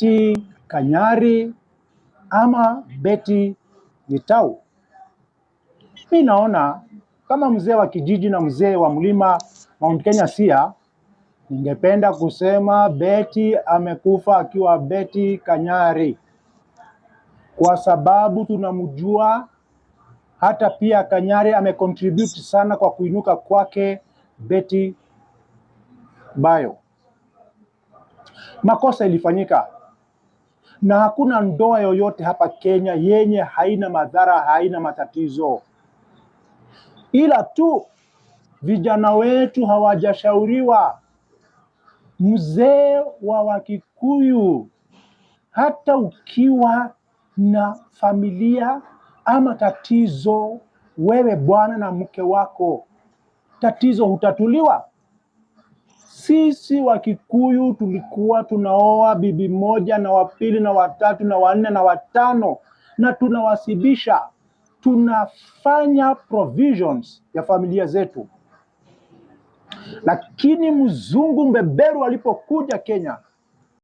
Betty Kanyari ama Betty Gitau? Mi naona kama mzee wa kijiji na mzee wa mlima Mount Kenya Sia, ningependa kusema Betty amekufa akiwa Betty Kanyari, kwa sababu tunamjua. Hata pia Kanyari amecontribute sana kwa kuinuka kwake Betty Bayo. Makosa ilifanyika na hakuna ndoa yoyote hapa Kenya yenye haina madhara, haina matatizo, ila tu vijana wetu hawajashauriwa. Mzee wa Wakikuyu, hata ukiwa na familia ama tatizo, wewe bwana na mke wako, tatizo hutatuliwa. Sisi Wakikuyu tulikuwa tunaoa bibi moja na wa pili na watatu na wanne na watano, na tunawasibisha, tunafanya provisions ya familia zetu. Lakini mzungu mbeberu alipokuja Kenya